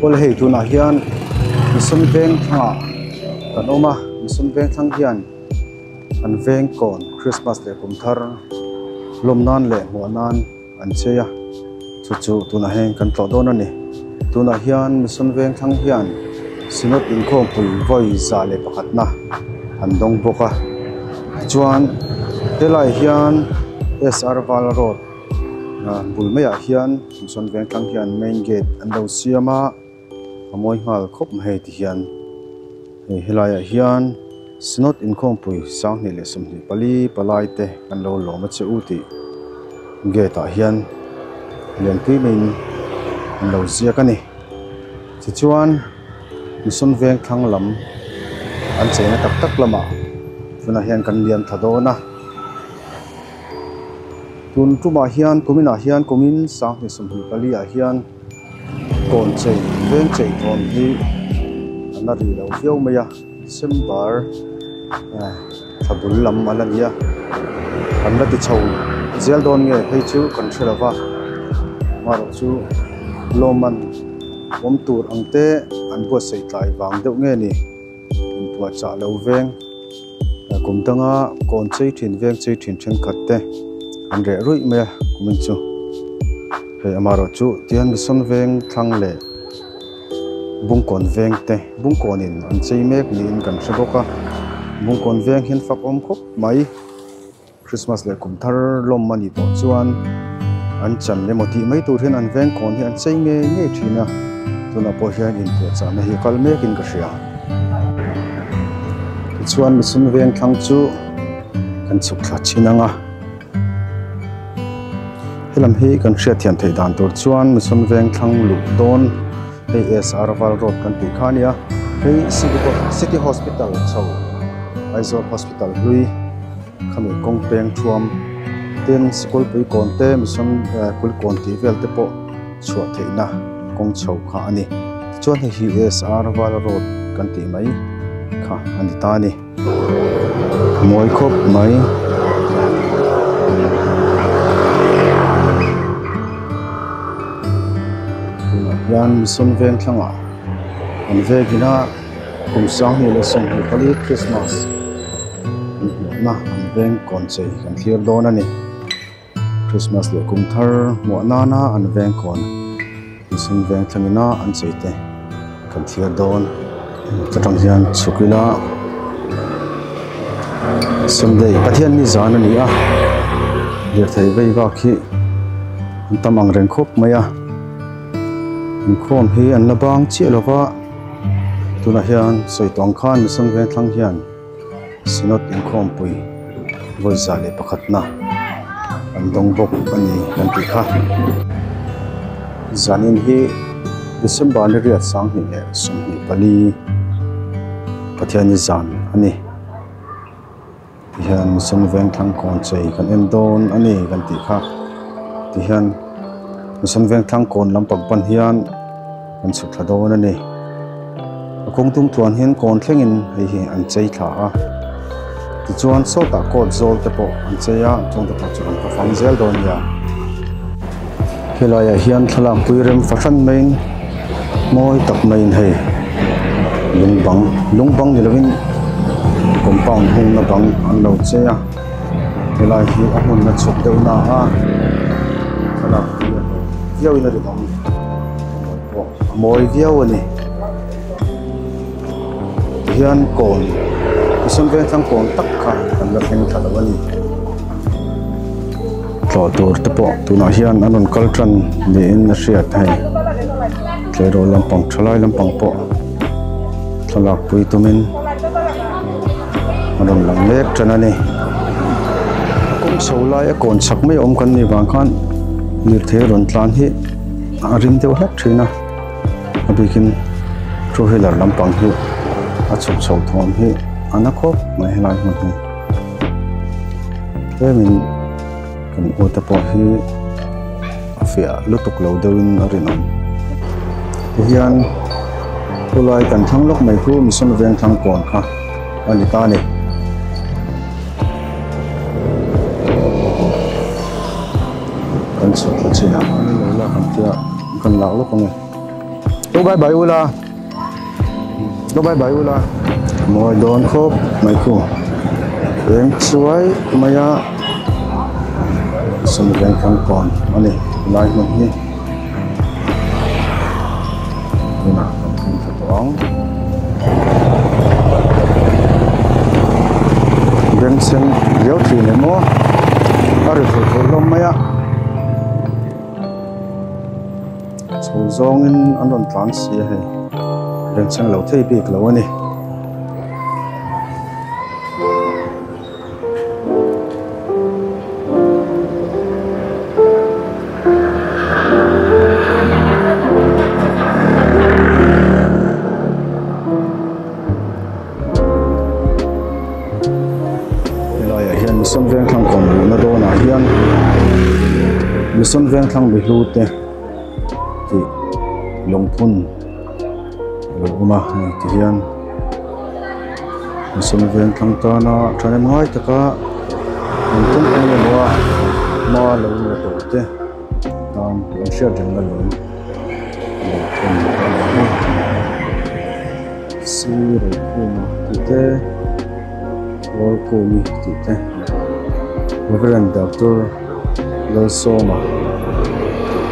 Awle hei tunah hian Mission veng thlangah kan awm a, Mission veng thlang hian an veng kawn Christmas leh kum thar lawm nan leh hmuah nan an chei a, chu chu tunah hian kan tlawh dawn a ni. Tunah hian Mission veng thlang hian Synod inkhawmpui vawi 101na an dawng bawk a, tichuan helaiah hian SR Vala Road bul maiah hian Mission veng thlang hian main gate an lo siam a, a mawi nghal khawp mai hei ti hian hei helaiah hian Synod inkhawmpui 2024 palai te kan lo lawm a che u tih gate ah hian lianpui maiin an lo ziak a ni. Tichuan Mission veng thlang lam an cheina tak tak lamah tunah hian kan lian thla dawn a. Tun tumah hian kuminah hian kumin 2024 ah hian kawn chei veng chei thawn hi a la ri lo viau mai a December thla bul lam a la ni a kan la ti chho zel dawn nge phei chu kan hre lo va amaherawh chu lawmman awm tur ang te an buatsaih tlai vang deuh nge ni inpuahchah lo veng. Kum danga kawn chei thin veng chei thin thenkhat te an reh ruih mai a kumin chu hei amaherawh chu tihian Mission veng thlang leh Bungkawn veng te Bungkawnin an chei mek niin kan hre bawk a Bungkawn veng hian fak awm khawp mai Christmas leh kum thar lawm a nih tawh chuan an chan emaw tih mai tur hian an veng kawn hi an chei ngei ngei thin a tunah pawh hian inpuahchahna hi a kal mekin ka hria tichuan Mission veng thlang chu kan chhuk thla chin ang a helam hi kan hriat thiam theih dan tur chuan Mission veng thlang luh dawn hei SR Val road kan tih kha a nia hei city hospital chho Aizawl hospital hlui. Khami kawng peng thuam tin sikul pui kawn te mission kul kawn tih vel te pawh chhuah theihna kawng chho kha a ni tichuan hei hi SR Vala road kan tih mai kha a ni ta a ni mawi khawp mai. Tunah hian mission veng thlangah an vegin a. Kum 2024 Christmas an hmuhna an veng kawn chei kan thlir dawn a ni. Christmas leh kum thar hmuah nana an veng kawn mission veng thlangina an chei te kan thlir dawn. Atang hian chhuk ila Sunday Pathian ni zan a ni a, lirthei vei vak hi an tam ang reng khawp mai a, inkhawm hi an la bang chiah lo va. Tunah hian sawi tawng khan Mission veng thlang hian Synod inkhawmpui vawi 101na an dawng bawk a ni kan tih kha. Zanin hi December ni riat 2024 Pathianni zan a ni. Tihian Mission veng thlang kawn chei kan en dawn a ni kan tih kha tihian Mission veng thlang kawn lampang pan hian kan chhuk thla dawn a ni a kawng tum tluan hian kawn thlengin hei hi an chei thla a tichuan sawtah court zawl te pawh an chei a chung te pawh chu kan hmu fang zel dawn nia helaiah hian thlalak pui rem fahran maiin mawi tak maiin hei lung bang lung bang ni lovin compound hungna bang an lo chei a helai hi a hmun a chhuk deuh na a thlalak hi a hlawh viau in a rinawm pawh a mawi viau a ni tihian kawn mission vengthlang kawn tak kha kan la thleng thla lo a ni. Tlawh tur te pawh tunah hian an rawn kal tan niin a hriat hei tleirawl lampang thalai lampang pawh thlalak pui tumin a rawn lang mek tan a ni a kawng chho lai a kawn chak mai awm kan nih vang khan lirthei rawn tlan hi a rim deuh hlek thin a a bikin two wheeler lampang hi a chhuk chho thawm hi a na khawp mai helai hmun hi. Tlemin kan aw te pawh hi a fiah lutuk lo deuhin a rinawm. Tihian khulai kan thlang lawk mai khu Mission veng thlang kawn kha a ni ta a ni. Kan chhuk thla chin ah an lo lak ang tia kan lak lawk ang e. Lo bye bye ula. Lo bye bye ula. Mawi dawn khawp mai khu. Eng chuai mai a sum veng thlang kawn a ni lai hmun hi. Tunah kan thleng thla tawh ang. Bengchheng riau thin emaw a ri thur thur hlawm mai a. Chho zawngin an rawn tlan si a hei bengchheng lo thei bik lo a ni. Helaiah hian Mission Vengthlang kawn luhna dawnah hian Mission Vengthlang mihlu te tih lungphun a lo awm a hei ti hian Mission Vengthlang tana thahnem ngai taka an tum eng emaw a hma lo la tawh te tan an hriat reng alawm lungphun a ni a. Sir Rokhuma tih te Rawlkungi tih te Reverend Doctor Lalsawma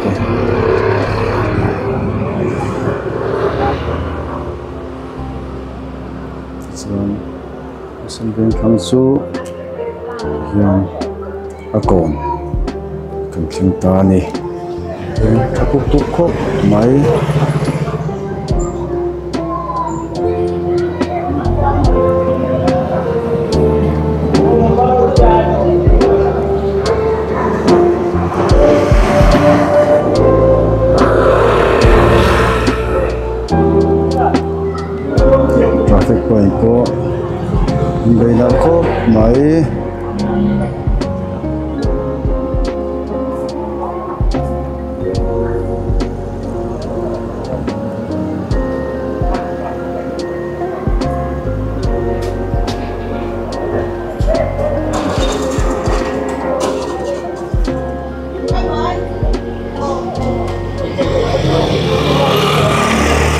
tih te tichuan Mission Vengthlang chu hian a kawn kan thleng ta a ni tha puk puk khawp mai. Traffic point pawh an bei nalh khawp mai.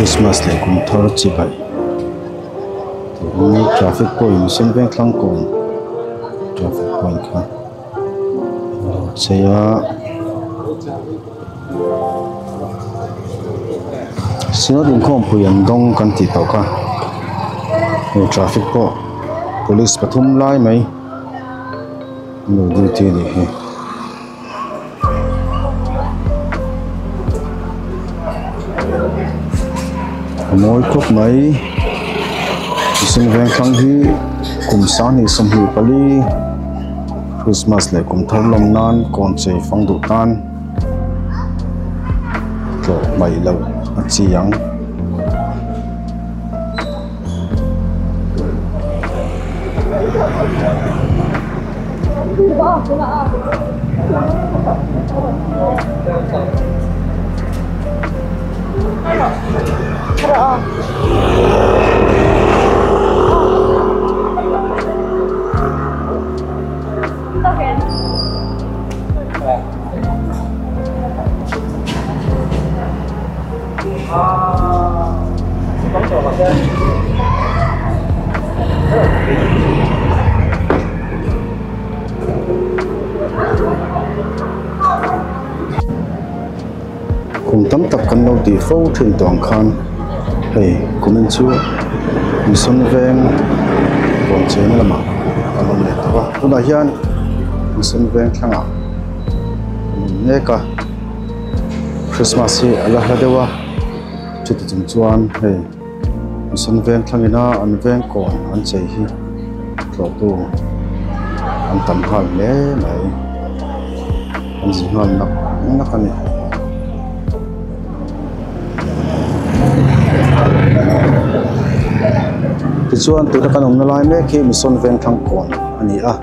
Christmas leh kum thar chibai tiin traffic point sen veng thlang kawn traffic point kha a lo chei a synod inkhawmpui an dawng kan tih tawh kha hei traffic pawh police pathum lai mai an lo duty a nih hi. A mawi khawp mai mihring veng thlang hi kum 2024 Christmas leh kum thar lawm nan kawn chei fang duh tan tlawh hmaih loh a chi ang. Kum tam tak kan lo tih fo thin tawh ang khan hei kumin chu Mission Veng rawn cheng lamah kan awm leh tawh a tunah hian Mission Veng thlangah kan awm mek a. Christmas hi a la hla deuh a chuti chung chuan hei Mission veng thlangin a an veng kawn an chei hi tlawhtu an tam nghal hle mai an zi nghal nak nak a ni. Tichuan tuna kan awmna lai mek hi Mission veng thlang kawn a ni a.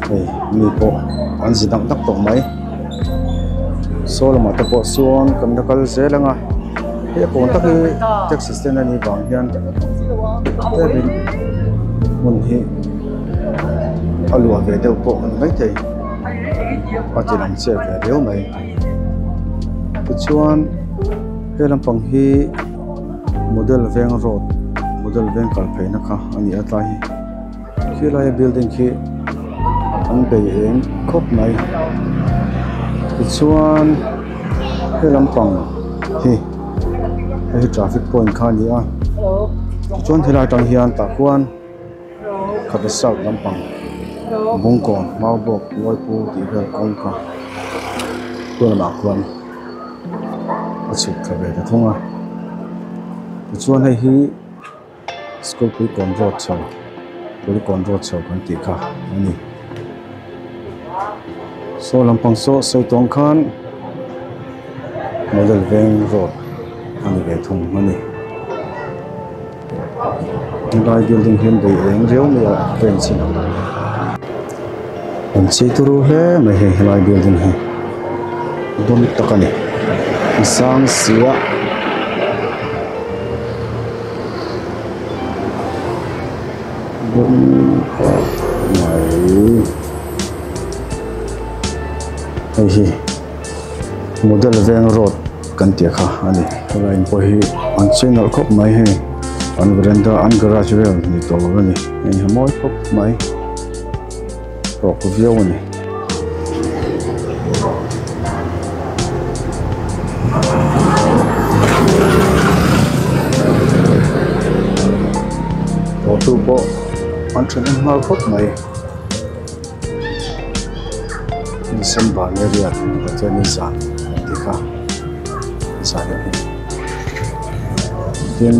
Hei mi pawh an zi dak dak tawh mai saw lamah te pawh sawn kan la kal zel ang a hei a kawn tak hi taxi stand a nih vang hian tlemin hmun hi a luah ve deuh pawh a ni maithei a ti lang chiah ve riau mai tichuan. He lampang hi model veng road model veng kal phei na kha a ni a tlai hi khilai a building khi an bei eng khawp mai tichuan he lampang hi hei hi traffic point kha a ni a chuan helai atang hian tah khuan khabe south lampang bungkawn maubawk lawipu tih vel kawng kha tun lamah khuan a chhuk thla ve ta thung a tichuan hei hi. School puikawn road chho puikawn road chho kan tih kha a ni saw lampang saw sawi tawng khan model veng road a ni ve thung a ni helai building hi an bei eng riau mai a fence in an chei turu hle mai hei helai building hi dawm tak a ni a sang si a. Hei hi model veng road kan tih kha a ni helai in pawh hi an chei nalh khawp mai hei an veranda an garage vel ni tawh lo a ni hei hi a mawi khawp mai tawk viau a ni. Auto pawh an thahnem nghal khawp mai December ni riat Pathian zan an tih kha zan a ni tin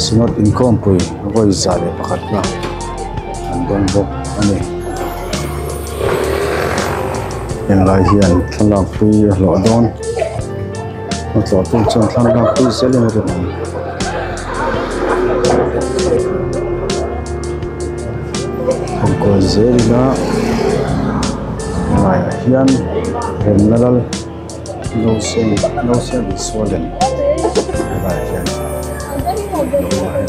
Synod inkhawmpui vawi 101 na an dawng bawk a ni. Henglai hian thlalak pui a hlawh dawn a tlawh tu chuan thlalak pui zel in a rin awm. Kawngkawi zel ila helaiah hian remna lal nausen nausen Isua lem helaiah hian a awm a hei.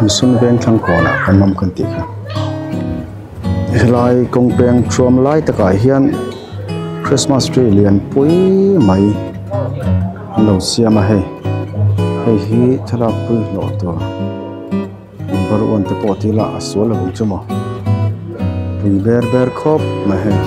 Mihring veng thlang kawnah kan awm kan tih kha helai kawng peng thuam lai takah hian christmas tree lian pui mai an lo siam a hei hei hi thlalak pui hlawh tur number one te pawh tih lah a sual lo ang chu maw pui ber ber khawp mai hei.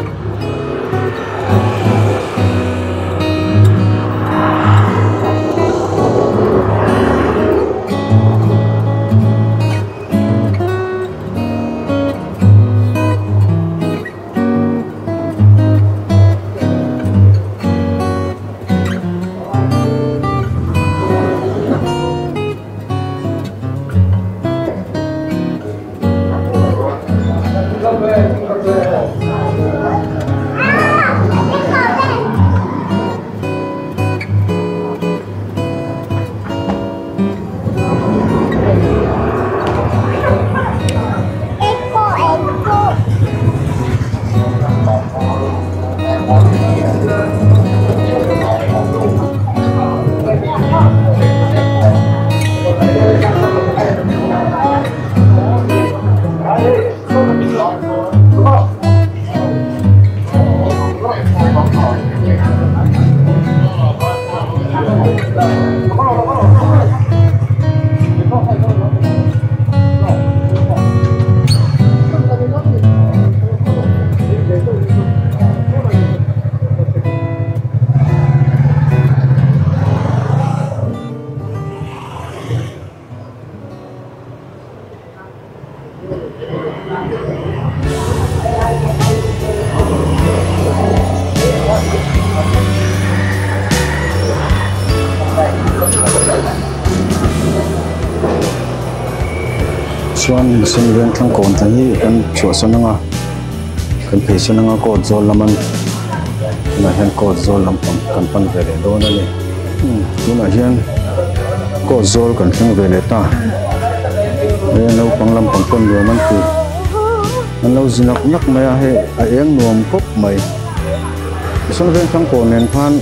Chuan mihring veng thlang kawn te hi kan chhuahsan ang a. Kan phei sawn anga kawt zawl lam an tunah hian kawt zawl lampang kan pan ve leh dawn a ni. Tunah hian kawt zawl kan thleng ve leh ta. He naupang lampang pawn nuam an ti. An lo zi nak nak mai a hei a eng nuam khawp mai. Tichuan vengthlang kawn nen khan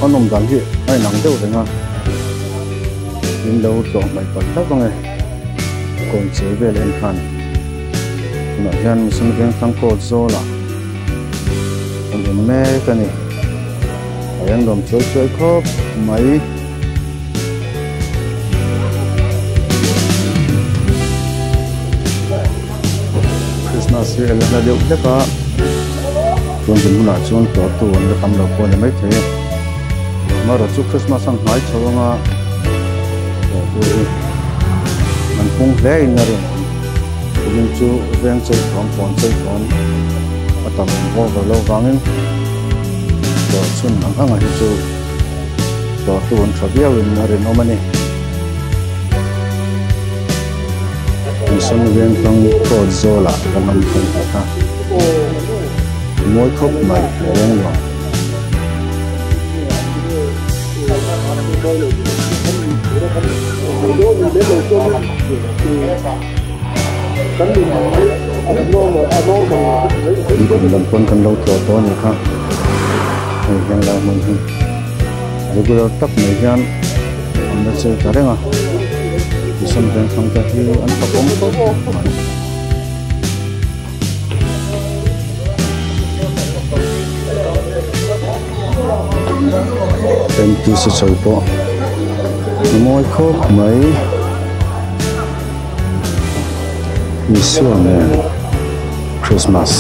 a nawm dan hi a inang deuh reng a. Min lo tlawh hmaih palh hlauh ang e. Kawn chei vel en khan. Tunah hian Mission Vengthlang kawt zawlah kan awm mek a ni. A eng nuam chuai chuai khawp mai. Christmas hi a la hla deuh hlek a, chuan zin hunah chuan tlawhtu an la tam lo pawh a ni maithei a. Amaherawhchu Christmas a hnai chho anga tlawhtu hi an pung hle in a rinawm. Tukin chu veng chei thawm pawn chei thawm a tam over lo vangin tlawh chhun ang ang ah hi chu tlawhtu an tha viau in a rinawm a ni. Mission Vengthlang kawt zawlah kan awm thei bawk a, mawi khawp mai reng lo. Nikum lam pawn kan lo tlawh tawh a nih kha, hei hian lai hmun hi regular tak mai hian an la chei ta reng a, Mission Vengthlang te hi an fakawm khawp mai. MTC chho pawh a mawi khawp mai Isua nen Christmas.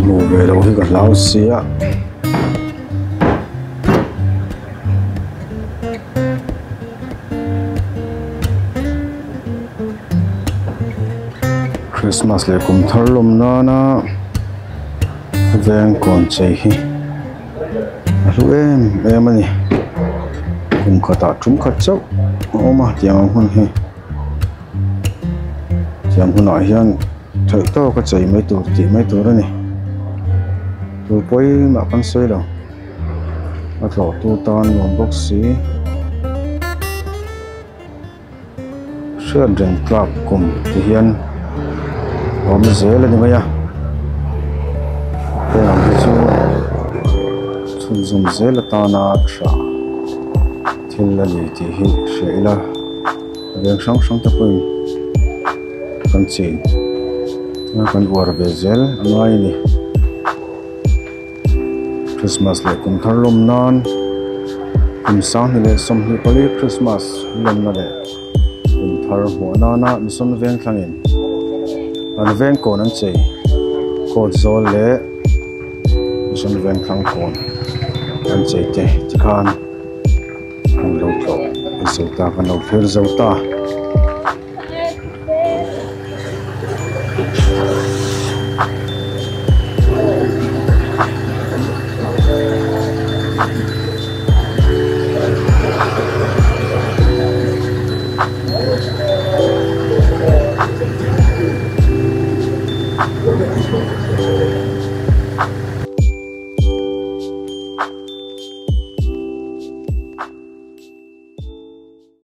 Hmuh ve loh hi ka hlau sia. Christmas leh kum thar lawm nana veng kawn chei hi a hlu em em a ni kum khatah tum khat chauh a awm a tiang ang hun hi tiang hunah hian theih tawk a chei mai tur tih mai tur a ni tur pawimah kan sawi lo a tlawh tu tan nuam bawk si. Hriat reng tlak kum ti hian a awm zel a ni mai a heng ang hi chu chhunzawm zel atana tha thil a ni tih hi hria ila veng hrang hrang te pawhin kan chin kan uar ve zel a ngai a ni. Christmas leh kum thar lawm nan kum sanghnih leh 24 Christmas lawmna leh kum thar hmuah nana Mission veng thlangin an veng kawn an chei kawt zawl leh Mission veng thlang kawn an chei te tikhan an lo tlawh zo ta kan lo thlir zo ta.